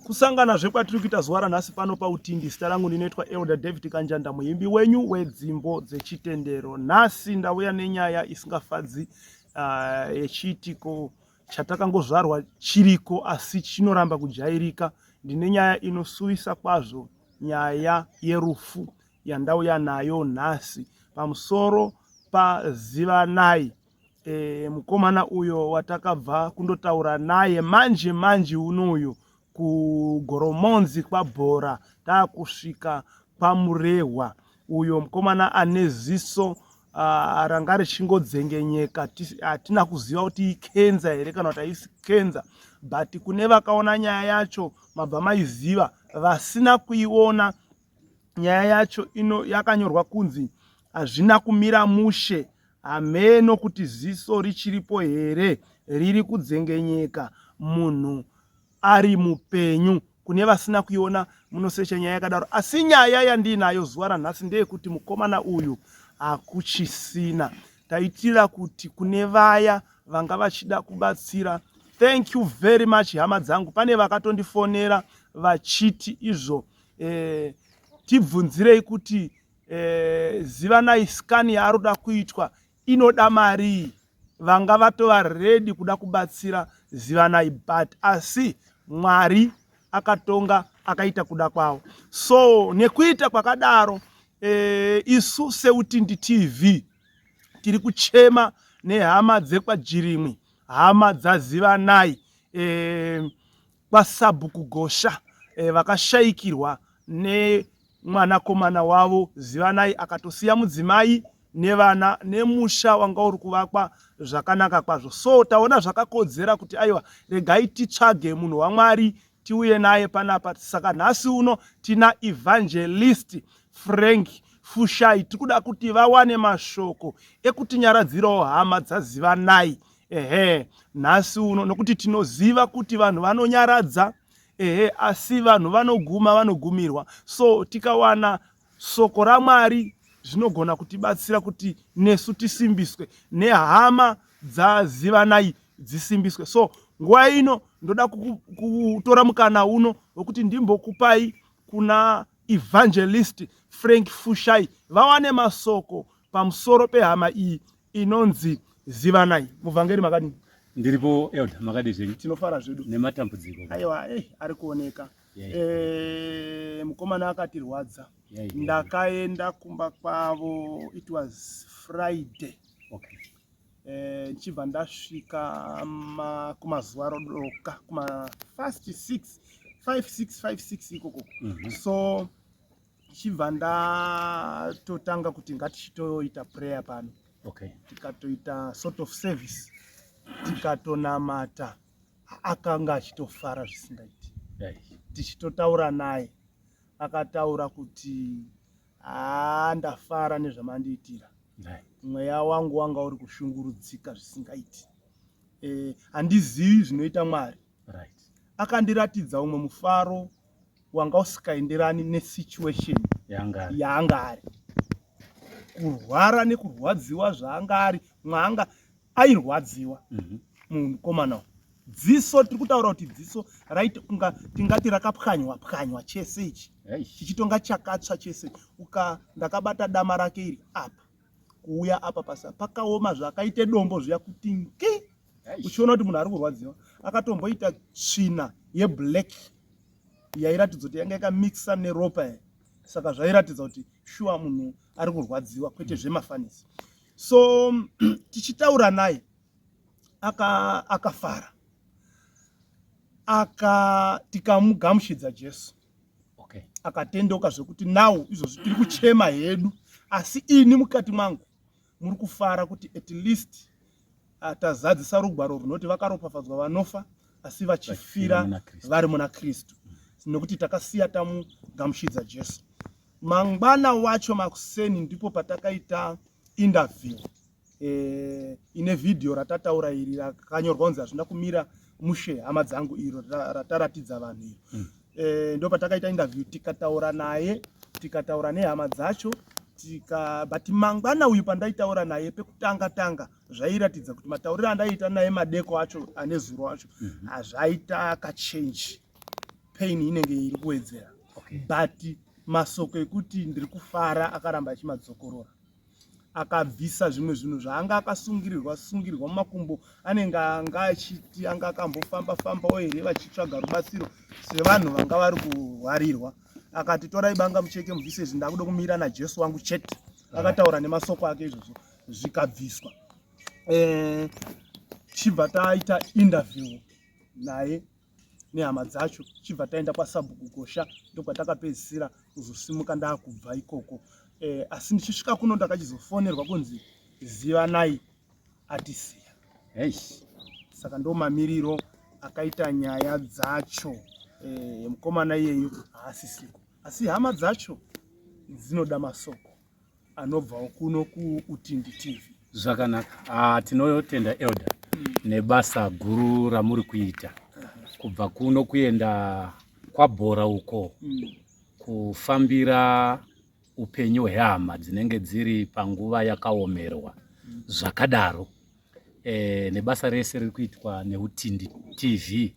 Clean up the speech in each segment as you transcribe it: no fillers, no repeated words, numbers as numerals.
Kusanganazve kwatiri kuita zuva ranhasi pano paUtindi. Zita rangu ndinoitwa Elder David Kanjanda, muimbi wenyu wedzimbo dzechitendero. Nhasi ndauya nenyaya isingafadzi yechiitiko chatakangozvarwa chiriko asi chinoramba kujairika. Ndine nyaya inosuvisa kwazvo, nyaya yerufu yandauya nayo nhasi pamusoro paZivanai. Mukomana uyo watakabva kundotaura naye manje manje unoyu kuGoromonzi kwaBhora, taakusvika kwaMurehwa. Uyo mukomana ane ziso ranga richingodzengenyeka, hatina kuziva kuti ikenza here kana kuti haisi kenza, but kune vakaona nyaya yacho mabva maiziva. Vasina kuiona nyaya yacho ino yakanyorwa kunzi hazvina kumira mushe, hameno kuti ziso richiripo here, riri kudzengenyeka munhu ari mupenyu. Kune vasina kuiona munosecha nyaya yakadaro, asi nyaya yandiinayo zuva ranhasi ndeyekuti mukomana uyu hakuchisina. Taitira kuti kune vaya vanga vachida kubatsira, thank you very much hama dzangu. Pane vakatondifonera vachiti izvo tibvunzirei kuti Zivanai scan yaari kuitwa inoda marii. Vanga vatova ready kuda kubatsira Zivanai, but asi Mwari akatonga akaita kuda kwavo. So nekuita kwakadaro, isu seUtindi TV tiri kuchema nehama dzekwaJirimwi, hama dzaZivanai kwasabhuku Gosha, vakashaikirwa nemwanakomana wavo Zivanai, akatosiya mudzimai nevana nemusha wanga uri kuvakwa zvakanaka kwazvo. So taona zvakakodzera kuti aiwa, regai titsvage munhu waMwari tiuye naye panapa. Saka nhasi uno tina Evangelist Frank Fushai, tiri kuda kuti vawane mashoko ekutinyaradzirawo hama dzaZivanai, ehe, nhasi uno, nokuti tinoziva kuti vanhu vanonyaradza, ehe, asi vanhu vanoguma vanogumirwa. So tikawana soko raMwari zvinogona kutibatsira kuti nesu tisimbiswe, nehama dzaZivanai dzisimbiswe. So nguva ino ndoda kutora mukana uno wekuti ndimbokupai kuna Evangelist Frank Fushai, vawane masoko pamusoro pehama iyi inonzi Zivanai. Muvhangeri, makadini? Ndiripo elder, makadi zvenyu? Tinofara zvedu. Nematambudziko. Aiwa, ari kuoneka. Mukomana akatirwadza. Ndakaenda kumba kwavo, it was Friday. Ndichibva ndasvika kumazuva rodoka, kuma fast 6 5 6 5 6 ikoko. So ndichibva ndatotanga kuti ngatichitoita prayer pano. Tikatoita sort of service, tikatonamata. Akanga achitofara zvisingaiti. Tichitotaura naye akataura kuti, "Haa, ndafara nezvamandiitira. Mweya wangu wanga uri kushungurudzika zvisingaiti. Handizivi zvinoita Mwari." Akandiratidza umwe mufaro wanga usikaenderani nesituation yaanga ari, kurwara nekurwadziwa zvaanga ari, mwaanga airwadziwa. Mukomana uyu, dziso, tiri kutaura kuti dziso right, kunga tingati rakapwanywa pwanywa chese ichi, chichitonga chakatsva chese. Uka ndakabata dama rake iri apa kuuya apa pasa pakaoma zvakaite dombo zviya kuti nki, uchiona kuti munhu ari kurwadziwa. Akatomboita tsvina yeblack yairatidza kuti yanga yakamixa neropa here, saka zvairatidza kuti shuwa munhu ari kurwadziwa, kwete zvemafanisi. So tichitaura naye akafara, aka tikamugamuchidza Jesu. Akatendeuka zvekuti now izvozvi tiri kuchema hedu, asi ini mukati mwangu muri kufara kuti at least tazadzisa rugwaro runoti vakaropafadzwa vanofa asi vachifira vari muna Kristu, nekuti takasiya tamugamuchidza Jesu. Mangwana wacho makuseni ndipo patakaita interview ine vhidhiyo ratataura iri rakanyorwa kunzi "Hazvina kumira mushe hama dzangu", iro rataratidza vanhu iro. Ndo patakaita interview, tikataura naye, tikataura nehama dzacho, tika but mangwana uyu pandaitaura naye pekutanga tanga zvairatidza kuti matauriro andaiita naye madeko acho ane zuro acho hazvaita kachange. Pain inenge iri kuwedzera. But masoko ekuti ndiri kufara akaramba achimadzokorora. Akabvisa zvimwe zvinhu zvaanga akasungirirwa sungirirwa mumakumbo, anenge anga achiti anga akambofamba fambawo here vachitsvaga rubatsiro sevanhu vanga vari kurwarirwa. Akati torai banga mucheke mubvise izvi, ndakuda kumira naJesu wangu chete. Akataura nemasoko ake izvozvo zvikabviswa. Chibva taita interview naye nehama dzacho, chibva taenda kwasabhuku Gosha, ndokwatakapedzisira kuzosimuka ndakubva ikoko. Asi ndichisvika kuno ndakachizofonerwa kunzi Zivanai atisiya. Saka ndo mamiriro akaita nyaya dzacho. Mukomana iyeyu haasisiko, asi hama dzacho dzinoda masoko anobvawo kuno kuUtindi TV. Zvakanaka. Tinotenda elder nebasa guru ramuri kuita kubva kuno kuenda kwabhora uko, kufambira upenyu hwehama dzinenge dziri panguva yakaomerwa zvakadaro. Nebasa rese riri kuitwa neUtindi TV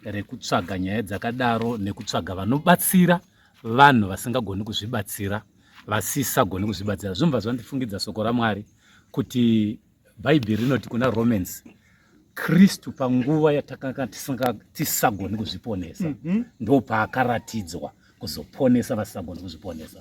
rekutsvaga nyaya dzakadaro nekutsvaga vanobatsira vanhu vasingagoni kuzvibatsira, vasisagoni kuzvibatsira. Zvinobva zvandifungidza soko raMwari kuti Bhaibheri rinoti kuna Romans, Kristu panguva yatakanga tisagoni kuzviponesa, ndo paakaratidzwa kuzoponesa vasisagoni kuzviponesa.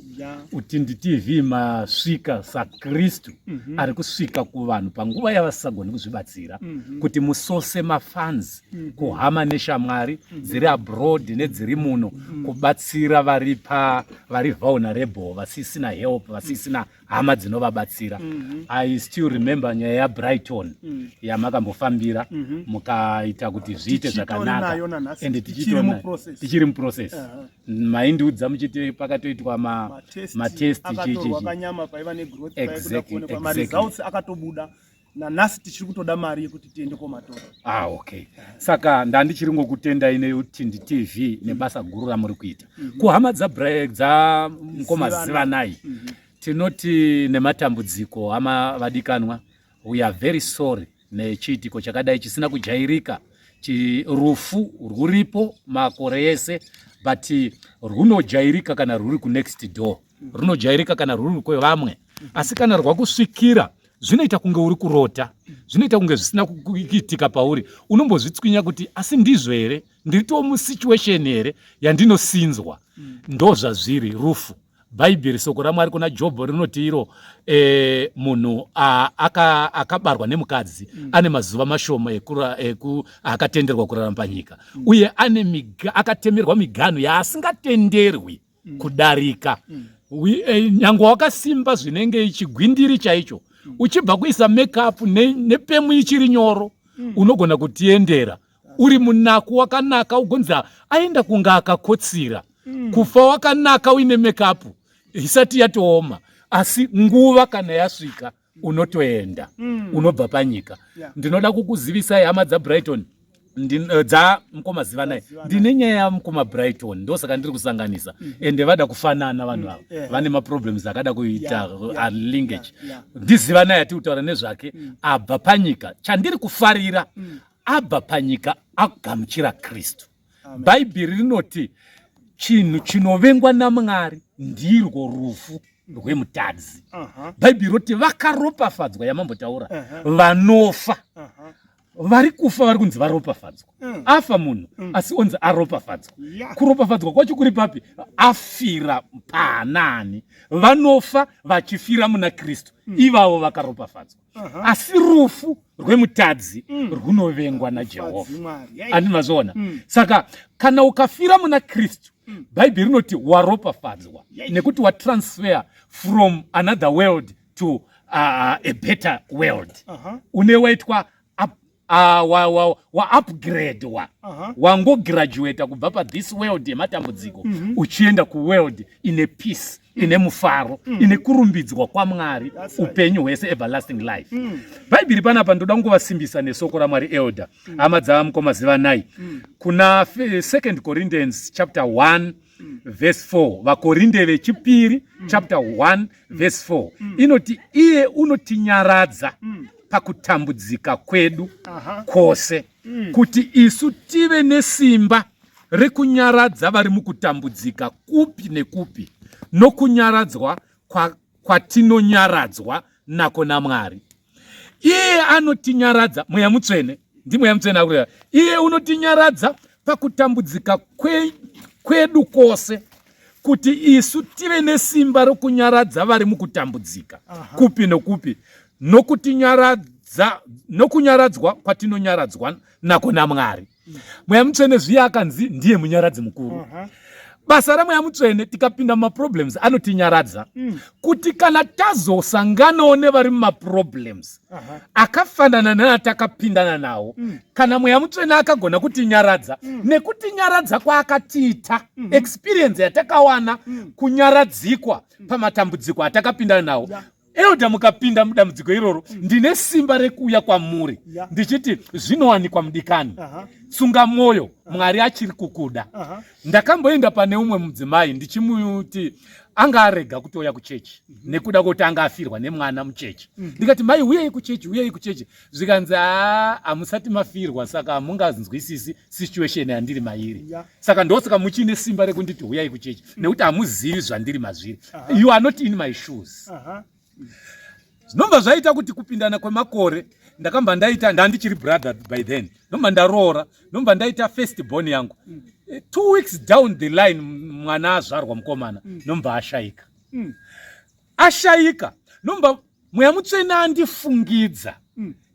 Utindi TV masvika saKristu ari kusvika kuvanhu panguva yavasisagoni kuzvibatsira, kuti musose mafans kuhama neshamwari dziri abroad nedziri muno, kubatsira vari pa vari vulnerable, vasisina help, vasisina hama dzinovabatsira. I still remember nyaya yaBrighton yamakambofambira, mukaita kuti zviite Tichitori zvakanaka. Nayo nanhasi, Ende tichiri muprocess. Tichiri muprocess. Maindiudza muchiti pakatoitwa matest, matest akatorwa chichi. Kanyama paiva negrowth paikuda kuonekwa. Maresults akatobuda, nanhasi tichiri kutoda mari yekuti tiende komatora. Ah, okay. Saka ndandichiri ngokutendai neUtindi TV nebasa guru ramuri kuita kuhama dza mukoma Zivanai. Zivanai. Tinoti nematambudziko, hama vadikanwa, we are very sorry nechiitiko chakadai chisina kujairika. Rufu rwuripo makore ese, but rwunojairika kana rwuri kunext door, runojairika kana rwuri kwevamwe, asi kana rwakusvikira zvinoita kunge uri kurota, zvinoita kunge zvisina kuitika pauri. Unombozvitswinya kuti asi ndizvo here, ndiri musituation here yandinosinzwa? Ndo zvazviri rufu. Bhaibheri, soko raMwari kuna Jobho rinoti iro munhu akabarwa nemukadzi ane mazuva mashoma akatenderwa kurarama panyika, uye ane akatemerwa miganhu yaasingatenderwi kudarika. Nyangwe wakasimba zvinenge chigwindiri chaicho, uchibva kuisa makeup nepemu ichiri nyoro, unogona kutiendera uri munaku wakanaka, ugonzi aenda kunge akakotsira. Kufa wakanaka uine makeup isati yatooma, asi nguva kana yasvika unotoenda, unobva panyika. Ndinoda kukuzivisai, hama dzaBrighton, dzamukoma Zivanai, ndine nyaya yamukoma Brighton, ndosaka ndiri kusanganisa. Ende vada kufanana vanhu ava, vane maproblems akada kuita linkage. NdiZivanai atiri kutaura nezvake, abva panyika. Chandiri kufarira, abva panyika agamuchira Kristu. Bhaibheri rinoti chinhu chinovengwa naMwari ndirwo rufu rwemutadzi. Bhaibheri rinoti vakaropafadzwa, yamambotaura, vanofa. Vari kufa vari kunzi varopafadzwa. Afa munhu, asi onzi aropafadzwa. Kuropafadzwa kwacho kuri papi? Afira paanani? Vanofa vachifira muna Kristu, ivavo vakaropafadzwa. Asi rufu rwemutadzi rwunovengwa naJehovha. Fadzi Mwari. Yai. Andi mazviona? Saka kana ukafira muna Kristu, Bhaibheri rinoti waropafadzwa, nekuti watransfer from another world to a better world. Une waitwa waupgradewa, wangograduata kubva pathis world yematambudziko uchienda kuworld ine peace, ine mufaro, ine kurumbidzwa kwaMwari. That's right. Upenyu hwese, everlasting life. Bhaibheri panapa ndoda kungovasimbisa nesoko raMwari, elder, hama dzamukoma Zivanai, kuna Second Corinthians chapter 1 verse 4, Vakorinde vechipiri chapter 1 verse 4, inoti iye unotinyaradza pakutambudzika kwedu kwose, kuti isu tive nesimba. rekunyaradza vari mukutambudzika kupi nekupi nokunyaradzwa kwatinonyaradzwa nako naMwari. Iye anotinyaradza, Mweya Mutsvene, ndiMweya Mutsvene akureva, iye unotinyaradza pakutambudzika kwedu kwose kuti isu tive nesimba rokunyaradza vari mukutambudzika kupi nokupi nokutinyaradza nokunyaradzwa kwatinonyaradzwa nako naMwari. Mweya Mutsvene zviya akanzi ndiye munyaradzi mukuru. Basa raMweya Mutsvene, tikapinda mumaproblems anotinyaradza, kuti kana tazosanganawo nevari mumaproblems akafanana neatakapindana nawo, kana Mweya Mutsvene akagona kutinyaradza, nekutinyaradza kwaakatiita, experience yatakawana, kunyaradzikwa pamatambudziko atakapindana nawo, elder, mukapinda mudambudziko iroro, ndine simba rekuuya kwamuri ndichiti zvinowanikwa, mudikani, tsunga mwoyo, Mwari achiri kukuda. Ndakamboenda pane umwe mudzimai ndichimuti anga arega kutouya kuchechi nekuda kwekuti anga afirwa nemwana muchechi. Ndikati, "Mai, uyei kuchechi, uyei kuchechi." Zvikanzi, "Haa, hamusati mafirwa, saka hamunganzwisisi situation yandiri mairi. Saka ndosaka muchiine simba rekunditi uyai kuchechi, nekuti hamuzivi zvandiri mazviri. You are not in my shoes." Zvinobva zvaita kuti kupindana kwemakore ndakamba ndaita, ndandichiri brother by then, ndomba ndaroora, ndomba ndaita first born yangu. 2 weeks down the line mwana azvarwa, mukomana, ndomba ashayika. Ashayika, ndomba Mweya Mutsvene andifungidza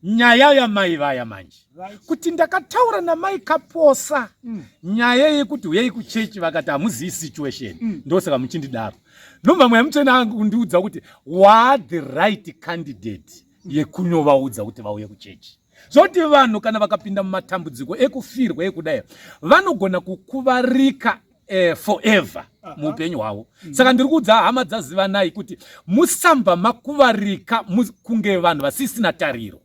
nyaya yamai vaya manje, kuti ndakataura namai Kaposa nyaya yekuti uyai kuchechi, vakati hamuzivi situation, ndosaka muchindidaro. Ndomba Mweya Mutsvene andiudza kuti waa the right candidate yekunyovaudza kuti vauye kuchechi. Zvoti vanhu kana vakapinda mumatambudziko ekufirwa, ekudai, vanogona kukuvarika forever muupenyu hwavo. Saka ndiri kuudza hama dzaZivanai kuti musamba makuvarika kunge vanhu vasisina tariro.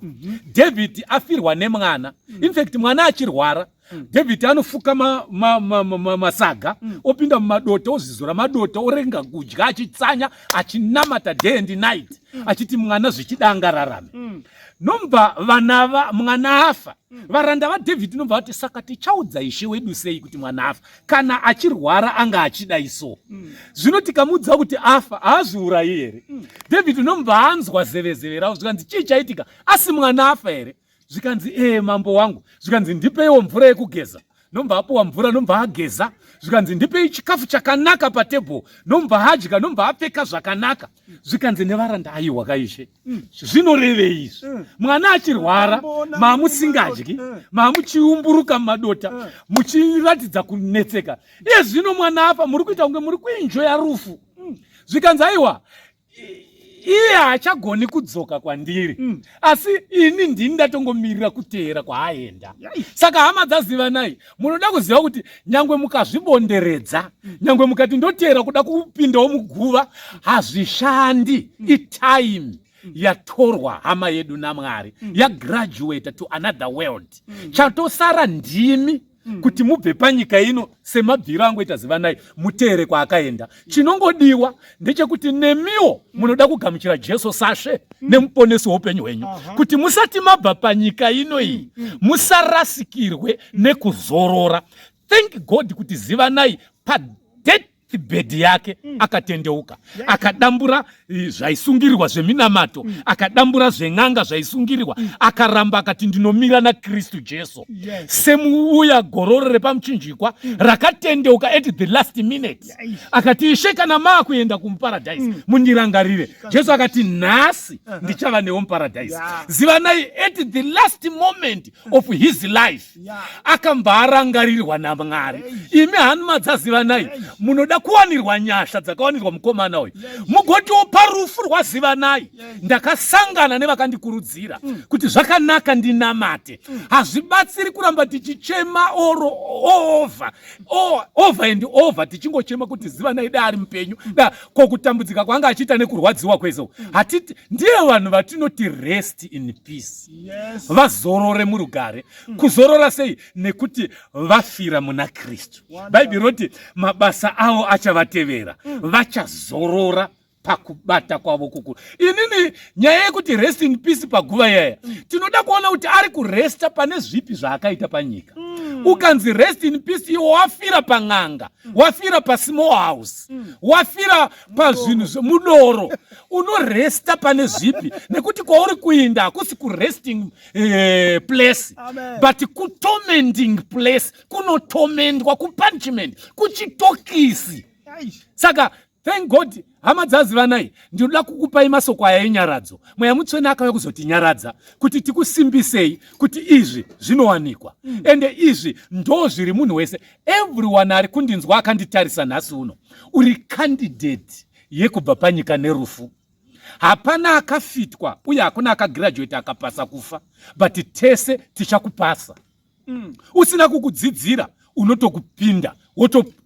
David afirwa nemwana, in fact mwana achirwara, David anofuka masaga, opinda mumadota, ozvizora madota, orenga kudya, achitsanya, achinamata day and night, achiti mwana zvichida angararame. Nomba vana mwana afa, varanda vaDavid nobva vati, "Saka tichaudza ishe wedu sei kuti mwana afa? Kana achirwara anga achida iso. Zvino tikamuudza kuti afa, haazviurayi here?" David nomba anzwa zevezeve ravo. Zvikanzi, "Chii chaitika? Asi mwana afa here?" Zvikanzi, "Ee, mambo wangu." Zvikanzi, "Ndipeiwo mvura yekugeza." Nomba apuwa mvura, nomba ageza. Zvikanzi, "Ndipei chikafu chakanaka patebhuru." Nomba adya, nomba apfeka zvakanaka. Zvikanzi nevaranda, "Aiwa kaishe, zvinorevei izvi? Mwana achirwara, Tambona mamusingadyi, mamuchiumburuka mumadota, muchiratidza kunetseka. Iye zvino mwana afa, muri kuita kunge muri kuenjoya rufu." Zvikanzi, "Aiwa, iye haachagoni kudzoka kwandiri, asi ini ndini ndatongomirira kuteera kwaaenda." Saka hama dzaZivanai, munoda kuziva kuti nyangwe mukazvibonderedza, nyangwe mukati ndoteera kuda kupindawo muguva, hazvishandi. Itime yatorwa hama yedu naMwari, yagraduata to another world. Chatosara ndimi kuti mubve panyika ino semabviro angoita Zivanai, muteere kwaakaenda. Chinongodiwa ndechekuti nemiwo munoda kugamuchira Jesu saShe nemuponesi weupenyu hwenyu, kuti musati mabva panyika ino iyi musarasikirwe nekuzorora. Thank God kuti Zivanai padeathbed yake akatendeuka, akadambura zvaisungirirwa zveminamato, akadambura zven'anga zvaisungirirwa, akaramba, akati, "Ndinomira naKristu Jesu." Semuuya gororo repamuchinjikwa rakatendeuka at the last minute, akati, "Ishe, kana maakuenda kumuparadhaisi, mundirangarire." Jesu akati, "Nhasi ndichava newo muparadhaisi." Zivanai at the last moment of his life akambva arangarirwa naMwari. Imi hama dzaZivanai, munoda kuwanirwa nyasha dzakawanirwa mukomana uyu, mugotiwo parufu rwaZivanai ndakasangana nevakandikurudzira kuti zvakanaka ndinamate. Hazvibatsiri kuramba tichichema oro over over and over, tichingochema kuti Zivanai da ari mupenyu, da ko kutambudzika kwaanga achiita nekurwadziwa kwese uku. Hatiti ndiye vanhu vatinoti rest in peace, vazorore murugare. Kuzorora sei? Nekuti vafira muna Kristu. Bhaibheri roti mabasa avo achavatevera, vachazorora. Pakubata kwavo kukuru. Inini nyaya yekuti rest in peace paguva iyaya, tinoda kuona kuti ari kuresta pane zvipi zvaakaita panyika. Ukanzi rest in peace, iwo wafira pan'anga, wafira pasmall house, wafira pazvinhu mudoro, unoresta pane zvipi? Nekuti kwauri kuinda hakusi kuresting place. Amen. But kutormenting place, kunotormentwa, kupunishment, kuchitokisi. Saka thank God, hama dzazivanai, ndinoda kukupai masoko aya enyaradzo. Mweya Mutsvene akauya kuzotinyaradza kuti tikusimbisei kuti izvi zvinowanikwa. Ende izvi ndo zviri munhu wese. Everyone ari kundinzwa, akanditarisa nhasi uno, uri candidate yekubva panyika nerufu. Hapana akafitwa uye hakuna akagraduate akapasa kufa, but tese tichakupasa. Usina kukudzidzira, unotokupinda,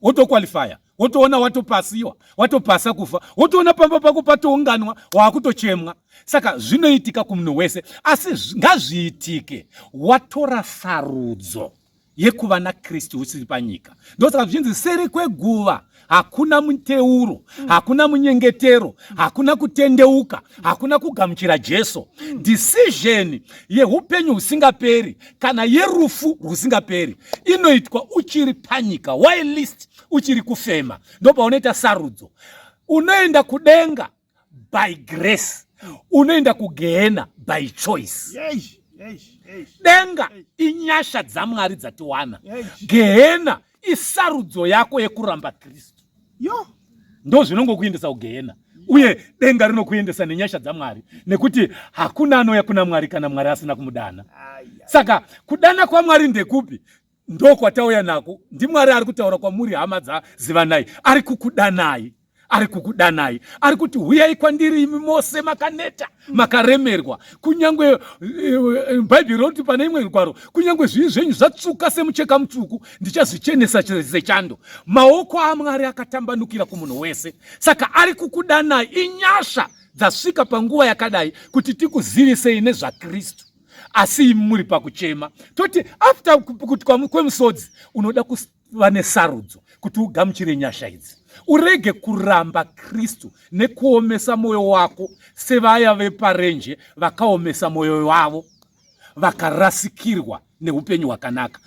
wotoqualifya, wotoona watopasiwa, watopasa kufa, wotoona pamba pako patounganwa, waakutochemwa. Saka zvinoitika kumunhu wese, asi ngazviitike watora sarudzo yekuva naKristu usiri panyika. Ndosaka zvichinzi seri kweguva hakuna muteuro, hakuna munyengetero, hakuna kutendeuka, hakuna kugamuchira Jesu. Decision yeupenyu husingaperi kana yerufu rwusingaperi inoitwa uchiri panyika, whilst uchiri kufema, ndopaunoita sarudzo. Unoenda kudenga by grace, unoenda kugehena by choice. Denga inyasha dzaMwari dzatiwana. Gehena isarudzo yako yekuramba Kristu. Ndo zvinongokuendesa kugehena, uye denga rinokuendesa nenyasha dzaMwari, nekuti hakuna anouya kuna Mwari kana Mwari asina kumudana. Saka kudana kwaMwari ndekupi? Ndokwatauya nako. NdiMwari ari kutaura kwamuri, hama dzazivanai. Ari kukudanai, ari kukudanai, ari kuti, "Huyai kwandiri imi mose makaneta, makaremerwa." Kunyange Bhaibheri rinoti pane imwe rugwaro, "Kunyange zvivi zvenyu zvatsvuka semucheka mutsvuku, ndichazvichenesa sechando." Maoko aMwari akatambanukira kumunhu wese. Saka ari kukudanai. Inyasha dzasvika panguva yakadai kuti tikuzivisei nezvaKristu, asi imi muri pakuchema. Toti after kuti kwemusodzi, unoda kuva nesarudzo kuti ugamuchire nyasha idzi, urege kuramba Kristu nekuomesa mwoyo wako sevaya veparenje vakaomesa mwoyo wavo, vakarasikirwa neupenyu hwakanaka.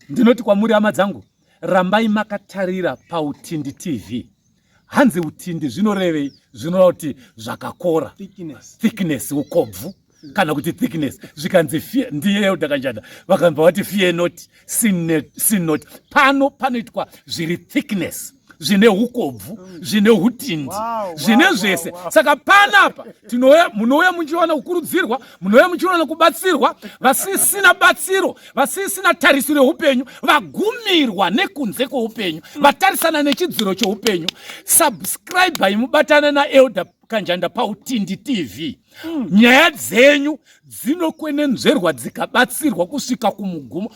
Ndinoti kwamuri, hama dzangu, rambai makatarira paUtindi TV. Hanzi utindi zvinorevei? Zvinoreva kuti zvakakora. Thickness. Thickness, ukobvu kana kuti thickness. Zvikanzi ndiye Elder Kanjanda vakabva vati, "Fear not, sin not." Pano panoitwa zviri thickness, zvine ukobvu, zvine utindi, zvine zvese. Saka panapa tinouya, munouya muchiwana kukurudzirwa, munouya muchiwana kubatsirwa. Vasisina batsiro, vasisina tarisiro yeupenyu, vagumirwa nekunze kweupenyu, vatarisana nechidziro cheupenyu, subscribe, mubatana naElder Kanjanda paUtindi TV. Nyaya dzenyu dzinokwenenzverwa, dzikabatsirwa kusvika kumugumo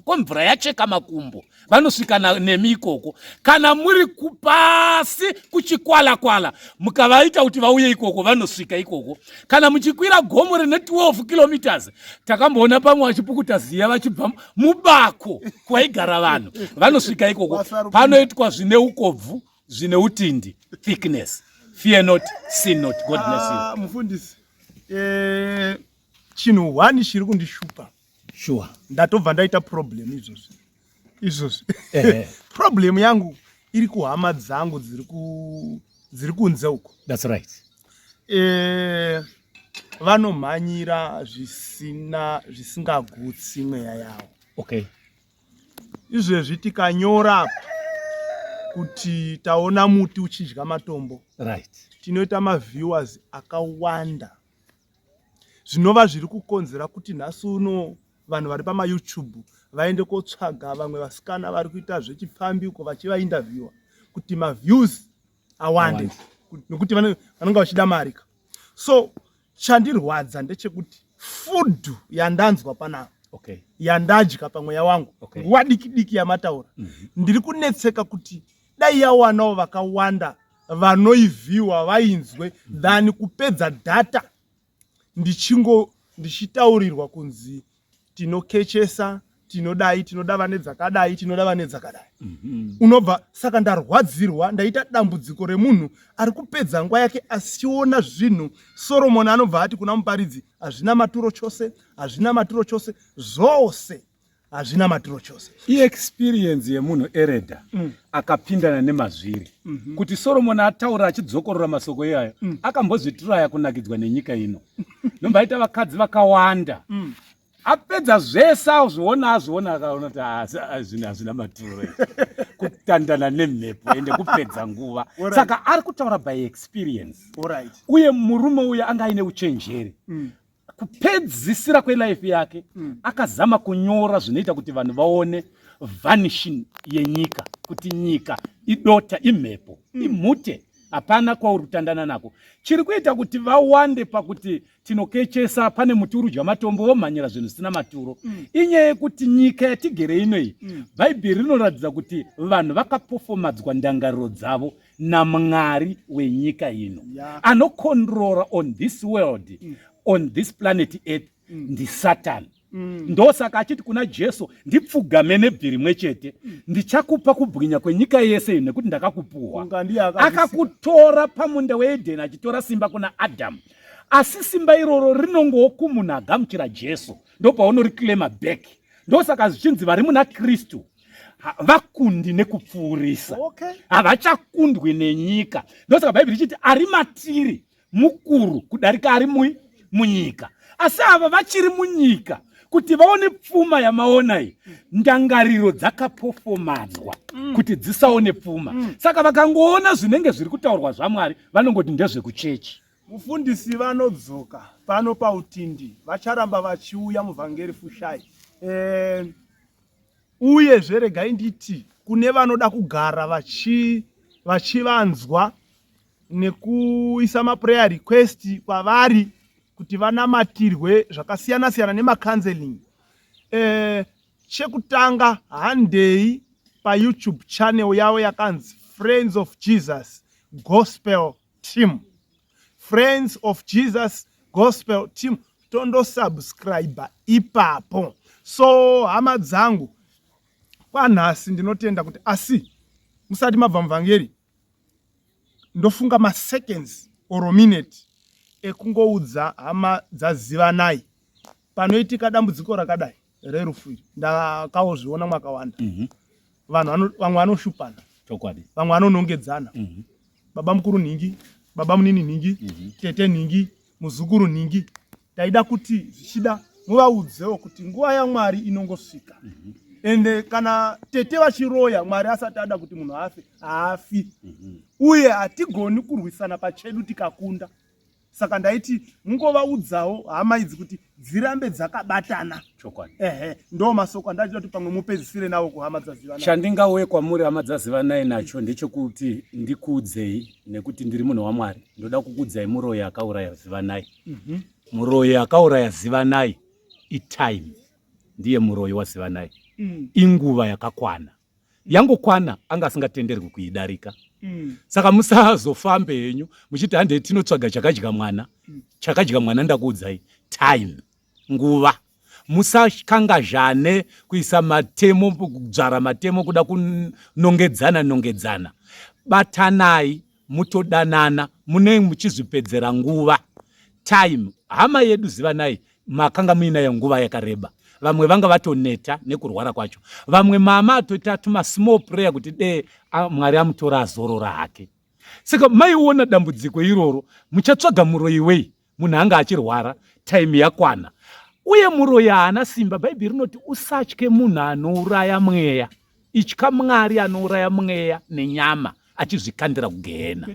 kwemvura yacheka makumbo, vanosvika nemi ikoko. Kana muri kupasi kuchikwalakwala, mukavaita kuti vauye ikoko, vanosvika ikoko. Kana muchikwira gomo rine 12 kilometers, takamboona pamwe vachipukuta ziya vachibva mubako kwaigara vanhu, vanosvika ikoko. Wasaruka. Panoitwa zvine ukobvu, zvine utindi, thickness. Fear not, sin not. God bless you. Ah, mufundisi, chinhu one chiri kundishupa. Ndatobva ndaita problem izvozvi izvozvi. Problem yangu iri kuhama dzangu dziri kunze uko. That's right. Vanomhanyira zvisina, zvisingagutsi mweya yavo. Izvezvi tikanyora apa kuti taona muti uchidya matombo, tinoita maviewers akawanda, zvinova zviri kukonzera kuti nhasi uno vanhu vari pamaYouTube vaende kotsvaga vamwe vasikana vari kuita zvechipfambi uko, vachivainterviewa kuti maviews awande. Awande. Nekuti vanenge vachida mari ka. So chandirwadza ndechekuti food yandanzwa panapa, yandadya pamweya wangu, nguva diki diki yamataura, ndiri kunetseka kuti dai yawanawo vakawanda vanoivhiwa, vainzwe, than kupedza data ndichingo ndichitaurirwa kunzi tinokechesa. Tinodai, tinoda vane dzakadai, tinoda vane dzakadai. Unobva saka ndarwadzirwa, ndaita dambudziko remunhu ari kupedza nguva yake achiona zvinhu. Soromoni anobva ati kuna Muparidzi, hazvina maturo chose, hazvina maturo chose, zvose hazvina maturo chose. Iexperience yemunhu ereda akapindana nemazviri kuti Soromoni ataura achidzokorora masoko iyayo. Akambozvitiraya kunakidzwa nenyika ino, ndomba aita vakadzi vakawanda. Apedza zvese, azviona, azviona, akaona kuti zvinhu hazvina maturo, kutandana nemhepo ende kupedza nguva. Saka ari kutaura by experience. Uye murume uyu anga aine uchenjeri. Kupedzisira kwelife yake akazama kunyora zvinoita kuti vanhu vaone vanishing yenyika, kuti nyika idota, imhepo, imhute, hapana kwauri kutandana nako. Chiri kuita kuti vawande pakuti tinokechesa pane muti uri kudya matombo, vomhanyira zvinhu zvisina maturo, inyaya yekuti nyika yatigere inoyi, Bhaibheri rinoratidza kuti vanhu vakapofomadzwa ndangariro dzavo namwari wenyika ino. Anocontrola on this world, on this planet Earth, ndisatani. Ndosaka achiti kuna Jesu, "Ndipfugame nebvi rimwe chete, ndichakupa kubwinya kwenyika yese iyi, nekuti ndakakupuhwa." Kunga ndiye akazvisika. Akakutora pamunda weEdheni achitora simba kuna Adhamu, asi simba iroro rinongowo kumunhu agamuchira Jesu, ndopaunoriklema back. Ndosaka zvichinzi vari muna Kristu vakundi nekupfuurisa. Havachakundwi nenyika. Ndosaka Bhaibheri richiti ari matiri mukuru kudarika ari munyika. Asi ava vachiri munyika, kuti vaone pfuma yamaona iyi, ndangariro dzakapofomadzwa kuti dzisaone pfuma. Saka vakangoona zvinenge zviri kutaurwa zvaMwari, vanongoti ndezvekuchechi. Mufundisi vanodzoka pano pautindi, vacharamba vachiuya, muvhangeri Fushai. Uyezve regai nditi kune vanoda kugara vachivanzwa nekuisa maprayer request kwavari kuti vanamatirwe zvakasiyana siyana nemacounseling, chekutanga handei paYouTube channel yavo yakanzi Friends of Jesus Gospel Team, Friends of Jesus Gospel Team, tondosubscribe ipapo. So hama dzangu, kwanhasi ndinotenda kuti, asi musati mabva, muvhangeri, ndofunga maseconds or minute ekungoudza hama dzaZivanai, panoitika dambudziko rakadai rerufu iri, ndakaozviona mwakawanda, vanhu vamwe vanoshupana, vamwe vanonongedzana, baba mukuru nhingi, baba munini nhingi, tete nhingi, muzukuru nhingi. Taida kuti zvichida muvaudzewo kuti nguva yaMwari inongosvika, ende kana tete vachiroya, Mwari asati ada kuti munhu afe, haafi. Uye hatigoni kurwisana pachedu tikakunda. Saka ndaiti mungovaudzawo hama idzi kuti dzirambe dzakabatana. Ehe, ndo masoko andachida kuti pamwe mupedzisire nawo kuhama dzaZivanai. Chandingauye kwamuri hama dzaZivanai nacho ndechekuti ndikuudzei, nekuti ndiri munhu waMwari, ndoda kukuudzai muroyi akauraya Zivanai. Muroyi akauraya Zivanai itime. Ndiye muroyi waZivanai. Inguva yakakwana, yangokwana, anga asingatenderwi kuidarika. Saka musazofambe henyu muchiti handei tinotsvaga chakadya mwana. Chakadya mwana, ndakuudzai, time, nguva. Musakangazhane kuisa matemo, kudzvara matemo, kuda kunongedzana nongedzana. Batanai, mutodanana, munenge muchizvipedzera nguva. Time, hama yedu Zivanai makanga muinayo nguva yakareba. Vamwe vanga vatoneta nekurwara kwacho, vamwe mama atoita tuma small prayer kuti dee Mwari amutora azorora hake. Saka maiona dambudziko iroro, muchatsvaga muroyi wei munhu anga achirwara, time yakwana? Uye muroyi haana simba. Bhaibheri rinoti usatye munhu anouraya mweya, itya Mwari anouraya mweya nenyama achizvikandira kugehena,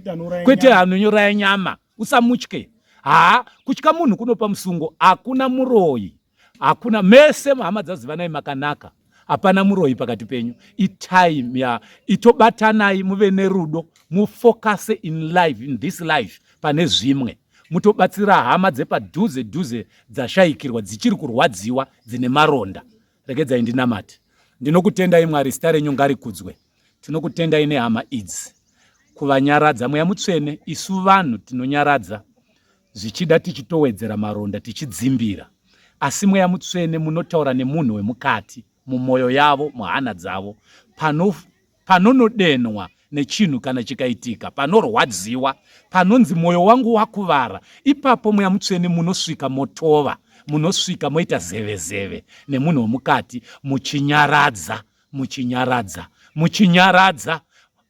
kwete anouraya nyama. Usamutye. Haa, kutya munhu kunopa musungo. Hakuna muroyi, hakuna. Mese hama dzaZivanai makanaka, hapana muroyi pakati penyu. Itime ya itobatanai, muve nerudo, mufocuse in life, in this life pane zvimwe. Mutobatsira hama dzepadhuze dhuze dzashayikirwa, dzichiri kurwadziwa, dzine maronda. Regedzai ndinamate. Ndinokutendai Mwari, zita renyu ngarikudzwe. Tinokutendai nehama idzi, kuvanyaradza. Mweya Mutsvene, isu vanhu tinonyaradza zvichida tichitowedzera maronda, tichidzimbira, asi Mweya Mutsvene munotaura nemunhu wemukati. mumwoyo yavo, muhana dzavo, pano panonodenwa nechinhu kana chikaitika, panorwadziwa, panonzi mwoyo wangu wakuvara, ipapo Mweya Mutsvene munosvika motova, munosvika moita zevezeve nemunhu womukati, muchinyaradza, muchinyaradza, muchinyaradza.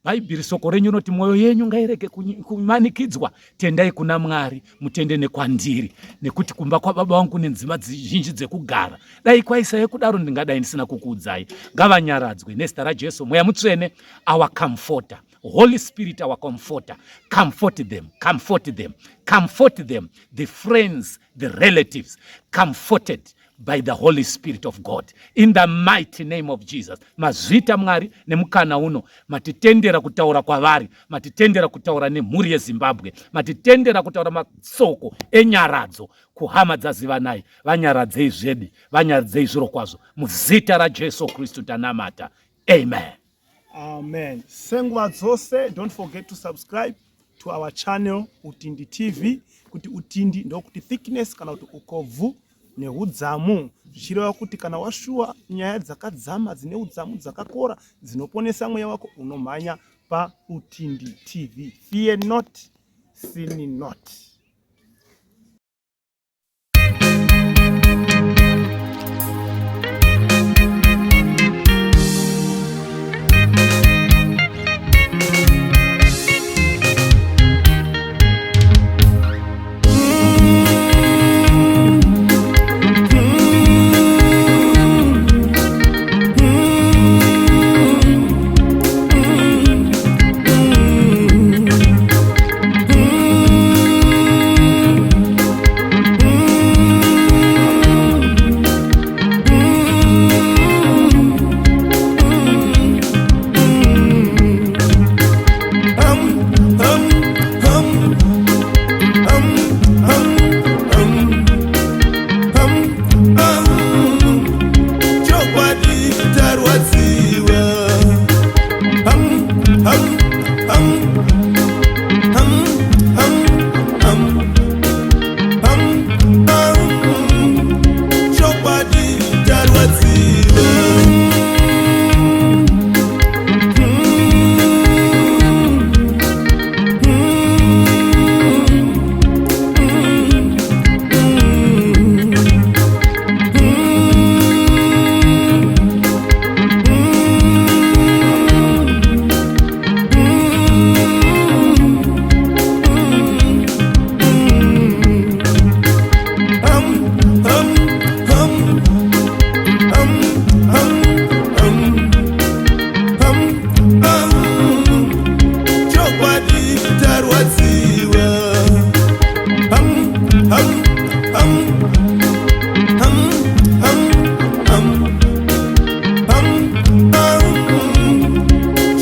Bhaibheri soko renyu rinoti mwoyo yenyu ngairege kumanikidzwa, tendai kuna Mwari, mutende nekwandiri, nekuti kumba kwababa vangu kune nzimba zhinji dzekugara. Dai kwaisave kudaro ndingadai ndisina kukuudzai. Ngavanyaradzwe nezita raJesu. Mweya Mutsvene, our comforter, Holy Spirit, our comforter, comfort them, comfort them, comfort them, the friends, the relatives, comforted by the Holy Spirit of God in the mighty name of Jesus. Mazvita Mwari nemukana uno, matitendera kutaura kwavari, matitendera kutaura nemhuri yeZimbabwe, matitendera kutaura masoko enyaradzo kuhama dzaZivanai. Vanyaradzei zvedi, vanyaradzei zvirokwazvo, muzita raJesu Kristu tanamata, amen. Amen. Senguva dzose, don't forget to subscribe to our channel Utindi TV. Kuti Utindi ndokuti thickness kana kuti ukobvu nehudzamu, zvichireva kuti kana washuwa nyaya dzakadzama dzine udzamu dzakakora dzinoponesa mweya wako, unomhanya paUtindi TV. Fear not, sin not.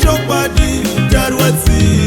Chokwadi tarwadziwa.